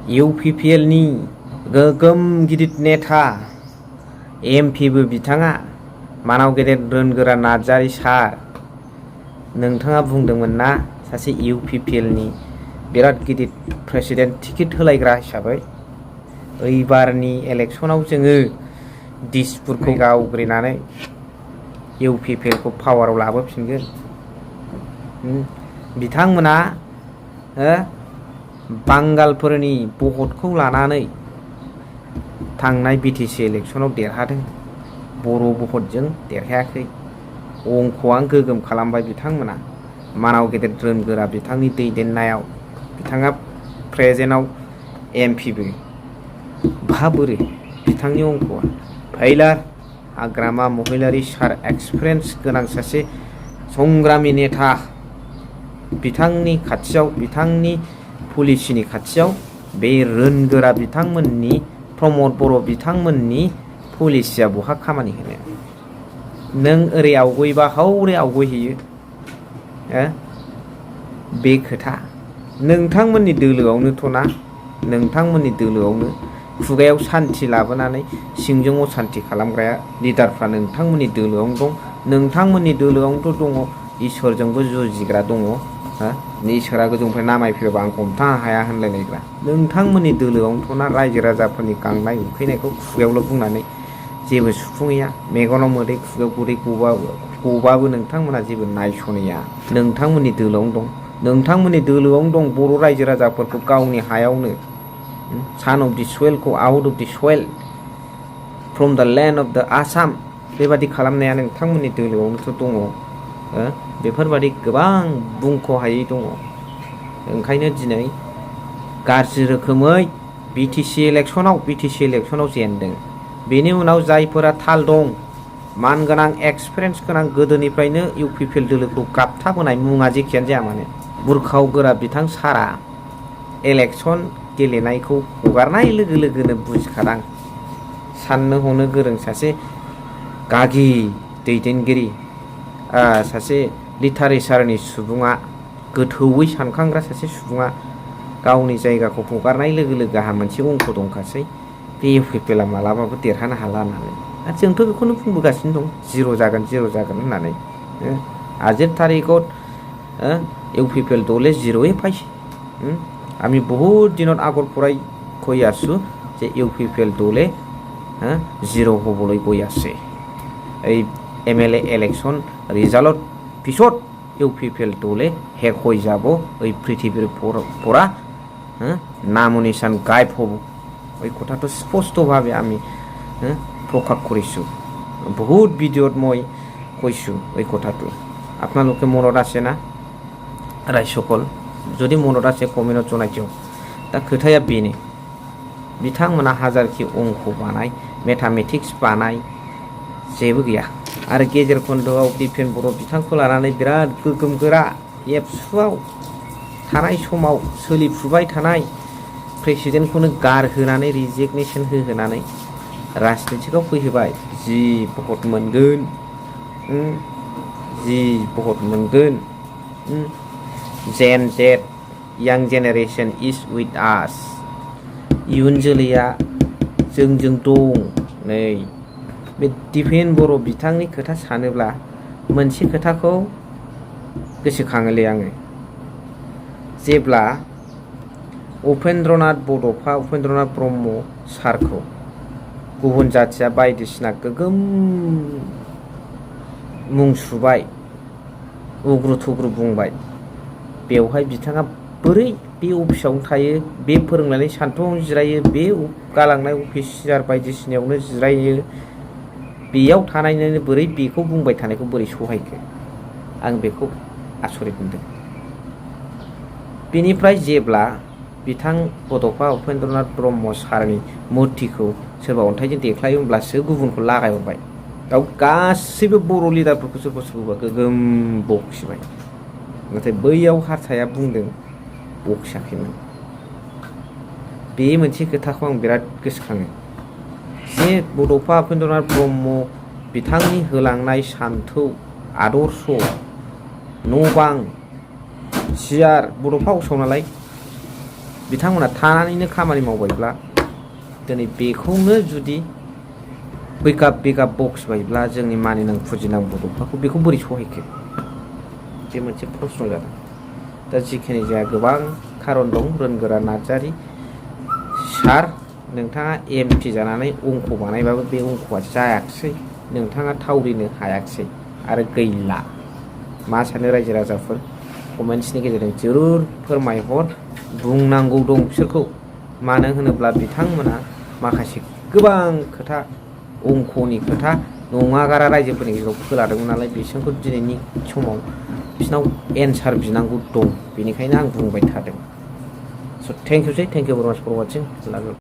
UPPL नि गोगोम गिदिर नेता MP बो बिथाङा मानाव गेदेर रwn gwra नार्जारी सार नोंथाङा बुंदोंमोन ना सासे UPPL नि बिराद गिदिर प्रेसिडेन्ट टिकेट होलायग्रा हिसाबै एबारनि इलेक्सनाव जोङो दिसपुरखौ गावग्रिनानै UPPL खौ पावाराव लाबोफिनगोन। बिथांमोना बांगालफोरनि भटखौ लानानै थांनाय BTC इलेक्सनाव देरहादों। बर' भटजों देरहायाखै। अंक'आ गोगोम खालामबाय बिथांमोना मानाव गेदेर rwn gwra बिथांनि दैदेननायाव बिथाङा प्रेजेन्टआव MP बो बोरै बिथांनि अंक'आ फैलार हाग्रामा महिलारी सार एक्सपिरियेन्स गोनां सासे संग्रामी नेता बिथांनि खाथियाव बिथांनि पलिसिनि खाथियाव बे rwn gwra बिथांमोननि प्रमद बर' बिथांमोननि पलिसिया बहा खामानि होनो। नों ओरै आवगयबा हौरै आवगयहैयो बे खोथा नोंथांमोननि दोलोआवनोथ' ना नोंथांमोननि दोलोआवनो खुगायाव सान्थि लाबोनानै सिंजों असान्थि खालामग्राया लिडारफ्रा नोंथांमोननि दोलोआवनो दं। नोंथांमोननि दोलोआवनोथ' दङ इसोरजोंबो जुजिग्रा दङ। इसोरा गोजौनिफ्राय नामायफैयोबा आंखौ हमथानो हाया होनलायलायग्रा नोंथांमोननि दोलोआवनोथ' ना रायजो राजाफोरनि गांनाय उखैनायखौ खुगायावल' बुंनानै जेबो सुफुंहैया मेगनाव मोदै खुगायाव गुदै गबाबो नोंथांमोना जेबो नायस'नैया नोंथांमोननि दोलोआवनो दं। नोंथांमोननि दोलोआवनो दं बर' रायजो राजाफोरखौ गावनि हायावनो सान अफ दि सयेलखौ out of the soil from the land of the Assam बेबादि खालामनाया नोंथांमोननि दोलोआवनोथ' दङ। बेफोरबादि गोबां बुंख'हायै दङ। ओंखायनो दिनै गाज्रि रोखोमै BTC इलेक्सनाव जेनदों। बेनि उनाव जायफोरा थाल दं मानगोनां एक्सपिरियेन्स गोनां गोदोनिफ्रायनो UPPL दोलोखौ गाबथाबोनाय मुङा जेखियानो जाया मानो बुरखाव गोरा बिथां सारा इलेक्सन गेलेनायखौ हगारनाय लोगो लोगोनो बुजिखादां साननो हनो गोरों सासे गागि दैदेनगिरि सासे लिटारेचारनि सुबुङा गोथौयै सानखांग्रा सासे सुबुङा गावनि जायगाखौ हगारनाय लोगो लोगो आहा मोनसे अंक दंखासै बे UPPL मालाबाबो देरहानो हाला होननानै जोंथ' बेखौनो बुंबोगासिनो दं जिर' जागोन होननानै आजिर तारिखत UPPL দলে জিরোই পাইছে। আমি বহুত দিনত আগৰ পৰাই কৈ আছোঁ যে UPPL দলে জিৰ' হ'বলৈ গৈ আছে। এই MLA ইলেকশ্যন ৰিজাল্টৰ পিছত UPPL দলে শেষ হৈ যাব এই পৃথিৱীৰ পৰা নামো নিচান গায়ব হ'ব। এই কথাটো স্পষ্টভাৱে আমি প্ৰকাশ কৰিছোঁ। বহুত ভিডিঅ'ত মই কৈছোঁ এই কথাটো আপোনালোকে মনত আছে না रायजोफोर जुदि मदद आसे कमेन्टआव जनायथियो दा खोथाया बेनो बिथांमोना हाजारखि अंक बानाय मेथामेटिक्स बानाय जेबो गैया आरो गेजेर खन्दआव दिपेन बर' बिथांखौ लानानै बिराद गोगोम गोरा एबसुआव थानाय समाव सोलिफुबाय थानाय प्रेसिडेन्टखौनो गारहोनानै रिजिगनेसन होहोनानै राजनितिकआव फैहोबाय जि भट मोनगोन Gen Z young generation is with us इयुन जोलैया जोंजों दं नै बे दिपेन बर' बिथांनि खोथा सानोब्ला मोनसे खोथाखौ गोसोखाङोलै आङो जेब्ला उपेन्द्रनाथ ब्रह्म सारखौ गुबुन जाथिया बायदिसिना गोगोम मुं सुबाय उग्रु थुग्रु बुंबाय बेवहाय बिथाङा बोरै बे अफिसावनो थायो बे फोरोंनानै सान्थौआवनो जिरायो बे गालांनाय अफिसार बायदिसिनायावनो जिरायो बेयाव थानायनो बोरै बेखौ बुंबाय थानायखौ बोरै सहायखो आं बेखौ आसरित मोनदों। बेनिफ्राय जेब्ला बिथां बड'फा उपेन्द्रनाथ ब्रह्म सारनि मुर्तिखौ सोरबा अन्थाइजों देख्लायो होमब्लासो गुबुनखौ लागायहरबाय बेयाव गासैबो बर' लिडारफोरखौ सोरबा गोगोम बखिबाय नाथाय बैयाव हारसाया बुंदों बखियाखैमोन। बे मोनसे खोथाखौ आं बिराद गोसोखाङो जे बड'फा उपेन्द्रनाथ ब्रह्म बिथांनि होलांनाय सान्थौ आदर्श न' बां सियार बड'फा हाउसआव नालाय बिथांमोना थानानैनो खामानि मावबायब्ला दिनै बेखौनो जुदि बैगाब बखिबायब्ला जोंनि मानिनां फुजिनां बड'फाखौ बेखौ बोरै सहायखो बे मोनसे प्रश्न जादों। दा जिखिनि जाया गोबां खारन दं। रwn gwra नार्जारी सार नोंथाङा MP जानानै अंक बानायबाबो बे अंकआ जायाखिसै, नोंथाङा थावरिनो हायाखिसै आरो गैला। मा सानो रायजो राजाफोर कमेन्ट्सनि गेजेरजों जरुर फोरमायहर। बुंनांगौ दं बिसोरखौ, मानो होनोब्ला बिथांमोना माखासे गोबां खोथा अंकनि खोथा नङागारा रायजोफोरनि गेजेराव फोलादोंमोन नालाय, बिसोरखौ दिनैनि समाव बिसिनाव एन्सार बिनांगौ दं, बेनिखायनो आं बुंबाय थादों। स' थेंक इउ भेरि माच फर वाचिं।